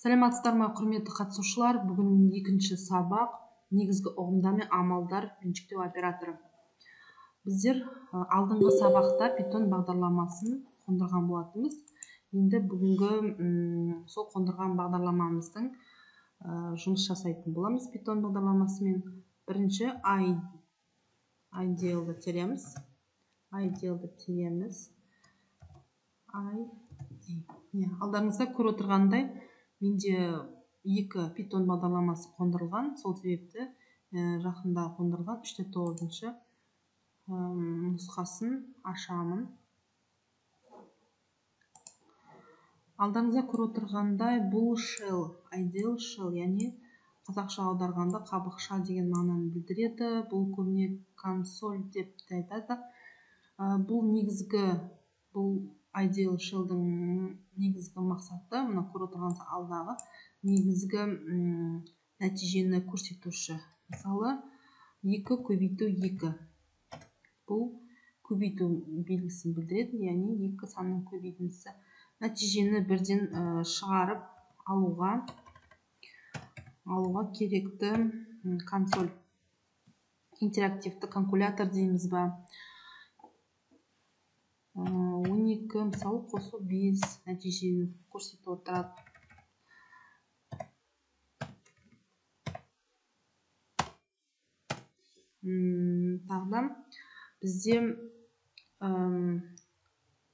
Саламатсыздар ма, құрметті қатысушылар. Бүгін екінші сабақ негізгі ұғымдар мен амалдар меншіктеу операторы. Біздер алдыңғы сабақта Python бағдарламасын қондырған болатынбыз. Енді бүгінгі сол қондырған бағдарламамыздың жұмыс жасайтын боламыз Python бағдарламасымен. Бірінші IDL-ді тереміз. IDL-ді тереміз. ID. Алдарыңызда көріп отырғандай, менде екі Python бағдарламасы қондырылған, сол себепті жақында қондырылған 3.9-шы нұсқасын ашамын. Алдарыңызда көріп отырғандай, бұл shell, IDL shell, яғни қазақша аударғанда қабықша деген мағынаны білдіреді. Бұл көбіне консоль деп те айтады. Бұл негізгі, бұл IDL shell'дің негізгі мақсаты, мына көріп отырғаныңыз алдағы негізгі нәтижені көрсетуші. Мысалы, 2 көбейту 2. Бұл көбейту белгісін білдіреді, яғни екі санның көбейтіндісі. Нәтижені бірден шығарып алуға керекті консоль, интерактивті калькулятор дейміз ба. 12, мысалы, қосу 5 нәтижені көрсетіп отырады. Тағы да бізде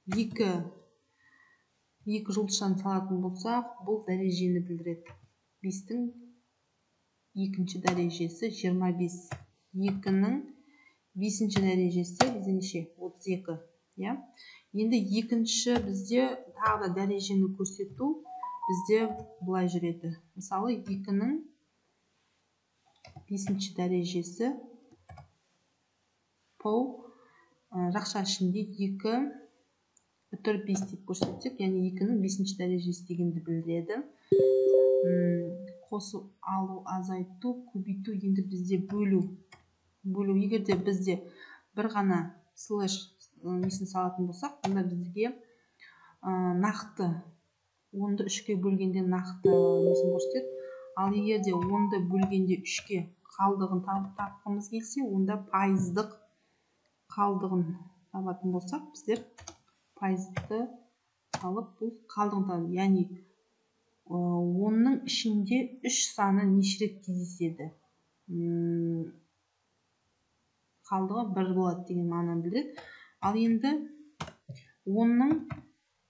екі жұлдызшаны салатын болсақ, бұл дәрежені білдіреді. 5-тің екінші дәрежесі 25, 2-нің бесінші дәрежесі бізде неше? 32. Иә? Енді екінші бізде тағы да дәрежені көрсету бізде былай жүреді. Мысалы, 2-нің бесінші дәрежесі пол жақша ішінде 2 үтір 5 деп көрсетсек, яғни 2-нің бесінші дәрежесі дегенді білдіреді. Қосу, алу, азайту, көбейту, енді бізде бөлу. Бөлу, егер де бізде бір ғана слэш несін салатын болсақ, онда бізге нақты 10-ды 3-ке бөлгенде нақты несін көрсетеді. Ал егер де 10-ды бөлгенде 3-ке қалдығын тапқымыз келсе, онда пайыздық қалдығын табатын болсақ, біздер пайызды алып бұл қалдығын табамыз. Яғни 10-ның ішінде 3 саны неше рет кездеседі? Қалдығы 1 болады деген мағынаны білдіреді. Ал енді 10-ның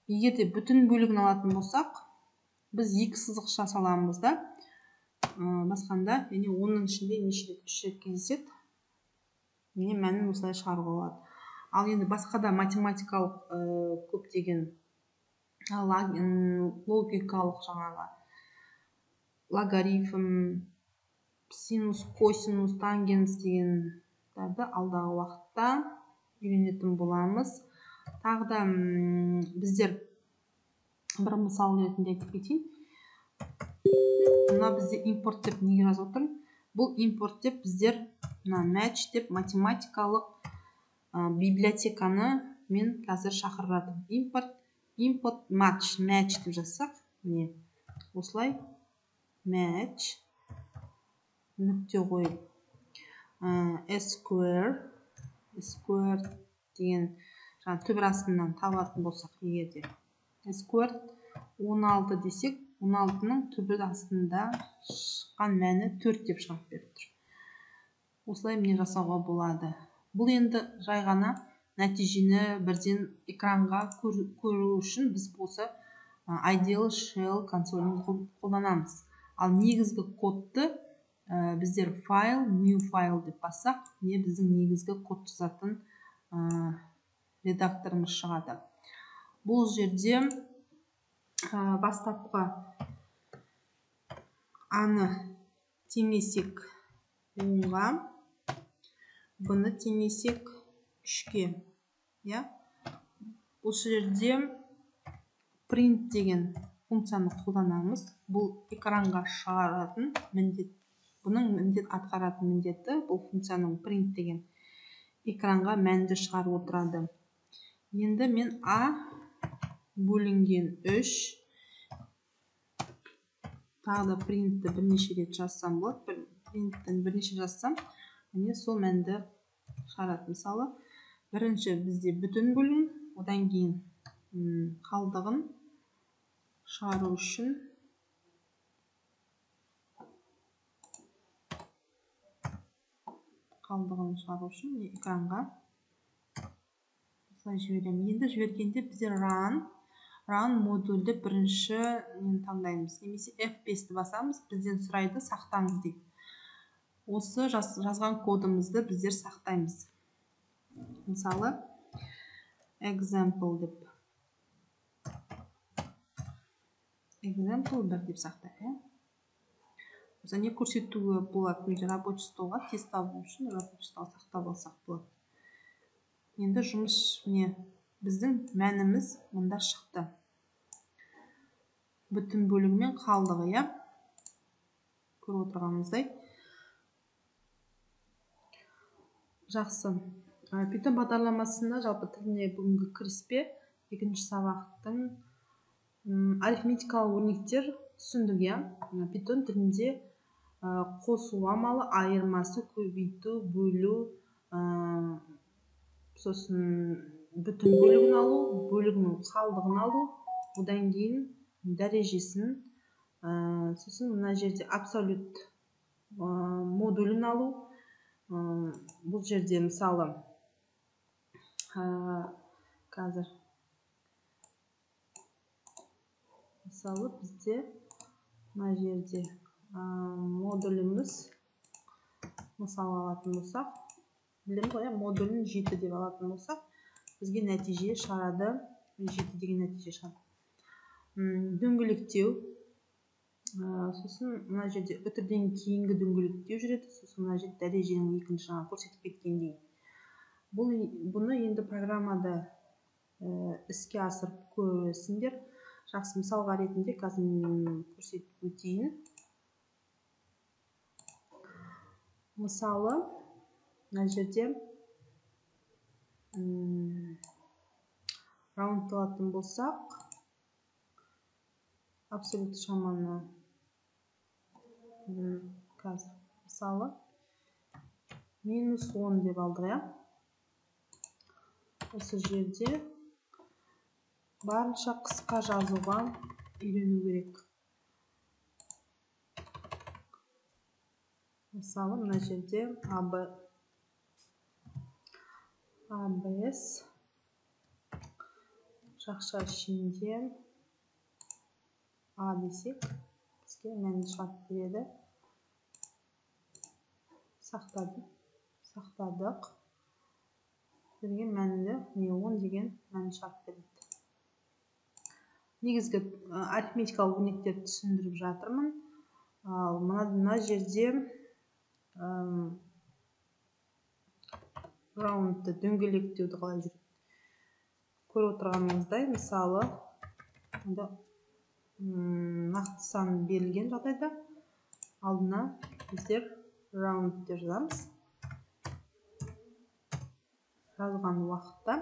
егер де бүтін бөлігін алатын болсақ, біз екі сызықша саламыз да, басқанда, яғни 10-ның ішінде неше рет? 3 рет кездеседі. Міне, мәнін осылай шығаруға болады. Ал енді басқа да математикалық көптеген логикалық жаңағы логарифм, синус, косинус, тангенс дегендерді алдағы уақытта үйренетін боламыз. Тағы да біздер бір мысал ретінде айтып кетейін. Мына бізде импорт деп неге жазып отырмын? Бұл импорт деп біздер мына match деп математикалық библиотеканы мен қазір шақырып жатырмын. Импорт match деп жазсақ, міне осылай match нүкте қойып square деген жаңа түбір астынан табатын болсақ, егер де square 16 десек, 16-ның түбір астында шыққан мәні 4 деп шығарып беріп тұр. Осылай міне жасауға болады. Бұл енді жай ғана нәтижені бірден экранға көру үшін біз болса IDL shell консолін қолданамыз. Ал негізгі кодты біздер файл, new file деп бассақ, міне біздің негізгі код жазатын редакторымыз шығады. Бұл жерде бастапқы А-ны теңесек 10-ға, Б-ны теңесек 3-ке. Иә? Бұл жерде print деген функцияны қолданамыз. Бұл экранға шығаратын міндет. Бұның міндет атқаратын міндеті бұл функцияның print деген экранға мәнді шығарып отырады. Енді мен А бөлінген 3 Тағы да принтті бірнеше рет жазсам болады. Принттен бірнеше жазсам, міне сол мәнді шығарады. Мысалы, бірінші бізде бүтін бөлігін, одан кейін қалдығын шығару үшін экранға осылай жіберемін. Енді жібергенде бізде run модульді бірінші таңдаймыз, немесе F5-ті басамыз, бізден сұрайды, сақтаңыз дейді. Осы жазған кодымызды біздер сақтаймыз. Мысалы, example деп. Example 1 деп сақтайық. Және көрсетуге болады. Рабочий столға тест табу үшін рабочий стол сақтап алсақ болады. Енді жұмыс міне біздің мәніміз мұнда шықты. Бүтін бөлігімен қалдығы, иә? Көріп отырғанымыздай. Жақсы. Python бағдарламасында жалпы тіліне бүгінгі кіріспе, екінші сабақтың арифметикалық өрнектер түсіндік, иә? Python тілінде қосу амалы, айырмасы, көбейту, бөлу, сосын бүтін бөлігін алу, бөлігінің қалдығын алу, одан кейін дәрежесін, сосын мына жерде абсолют модулін алу. Бұл жерде мысалы қазір мысалы бізде мына жерде модуліміз мысалы алатын болсақ, білеміз ғой, модулін 7 деп алатын болсақ, бізге нәтиже шығарады, 7 деген нәтиже шығады. Дөңгелектеу, сосын мына жерде үтірден кейінгі дөңгелектеу жүреді, сосын мына жерде дәреженің екінші жаңа көрсетіп кеткендей. Бұны енді программада іске асырып көресіңдер. Жақсы, мысалға ретінде қазір көрсетіп өтейін. Мысалы, мына жерде раундталатын болсақ, абсолют шаманы қазір мысалы -10 деп алдық, иә? Осы жерде барынша қысқа жазуға үйрену керек. Мысалы, мына жерде ABS жақша ішінде А десек, бізге мәнді шығарып береді. Сақтадық. Бізге мәнді, міне 10 деген мәнді шығарып береді. Негізгі арифметикалық өрнектерді түсіндіріп жатырмын. Ал мына жерде раундты дөңгелектеуді қалай жүреді? Көріп отырғаныңыздай, мысалы, мұнда нақты сан берілген жағдайда алдына біздер раунд деп жазамыз. Жазған уақытта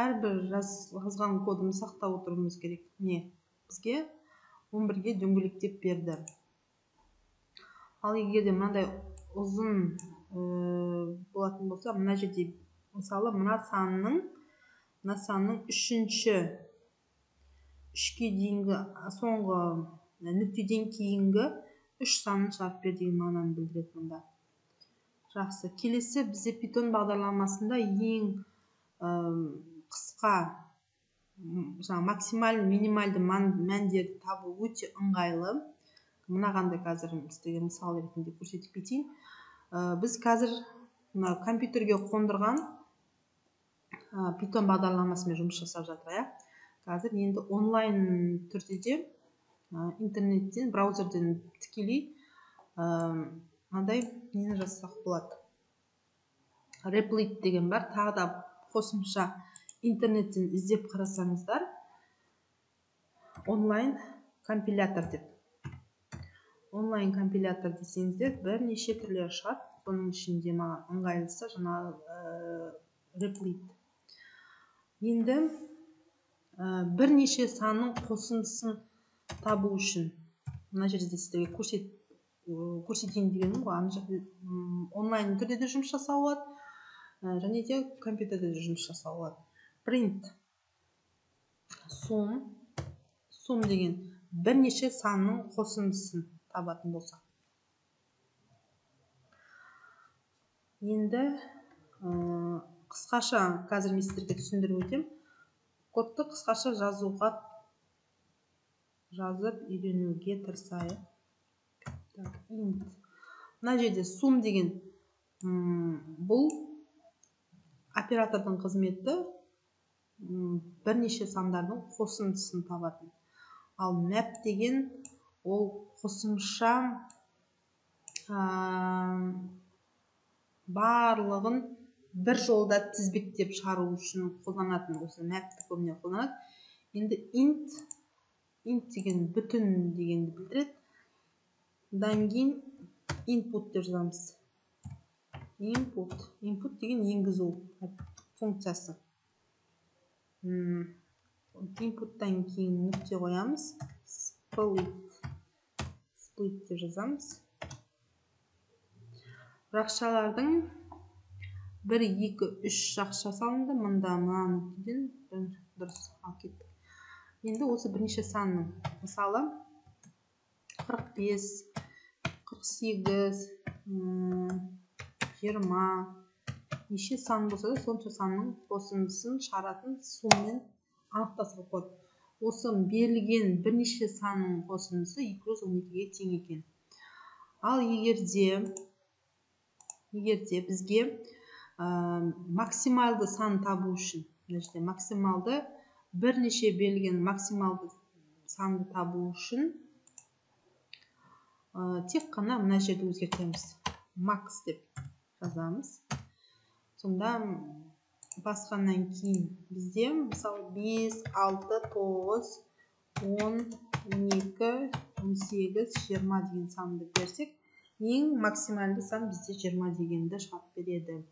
әрбір жазған кодымызды сақтап отыруымыз керек. Міне, бізге 11-ге дөңгелектеп берді. Ал егер де мынандай ұзын болатын болса, мына жерде мысалы мына санның үшке дейінгі соңғы нүктеден кейінгі 3 санын шығарып бер деген мағынаны білдіреді мұнда. Жақсы. Келесі бізде Python бағдарламасында ең қысқа, жаңа максималды, минималды мәндерді табу өте ыңғайлы. Мынағандай қазір сіздерге мысал ретінде көрсетіп кетейін. Біз қазір мына компьютерге қондырған Python бағдарламасымен жұмыс жасап жатыр, иә. Қазір енді онлайн түрде де интернеттен, браузерден тікелей мынандай нені жазсақ болады. Replit деген бар, тағы да қосымша интернеттен іздеп қарасаңыздар, онлайн компилятор деп. Онлайн компилятор десеңіздер, бірнеше түрлері шығады. Соның ішінде маған ыңғайлысы жаңағы Replit. Енді Бірнеше санның қосындысын табу үшін мына жерде сіздерге көрсетейін дегенім ғой. Ана жерде онлайн түрде де жұмыс жасауға болады, және де компьютерде де жұмыс жасауға болады. Print sum, sum деген бірнеше санның қосындысын табатын болсақ. Енді қысқаша қазір мен сіздерге түсіндіріп өтемін. Кодты қысқаша жазып үйренуге тырысайық. Так, int. Мына жерде sum деген бұл оператордың қызметі бірнеше сандардың қосындысын табатын. Ал map деген ол қосымша барлығын бір жолда тізбектеп шығару үшін қолданатын, осы mapті көбіне қолданады. Енді int, int деген бүтін дегенді білдіреді. Одан кейін input деп жазамыз. Input, input деген енгізу функциясы. Input'тан кейін нүкте қоямыз. Split, split деп жазамыз. Жақшалардың 1, 2, 3 жақша салынды. Мында мына нүктеден дұрыс алып кеттік. Енді осы бірнеше санның, мысалы 45, 48, 20, неше сан болса да сонша санның қосындысын шығаратын суммен анықтасақ болады. Осы берілген бірнеше санның қосындысы 212-ге тең екен. Ал егер де бізге максималды сан табу үшін, мына жерде максималды бірнеше берілген максималды санды табу үшін тек қана мына жерді өзгертеміз. Макс деп жазамыз. Сонда басқаннан кейін бізде мысалы 5, 6, 9, 10, 12, 18, 20 деген санды берсек, ең максималды сан бізде 20 дегенді шығарып береді.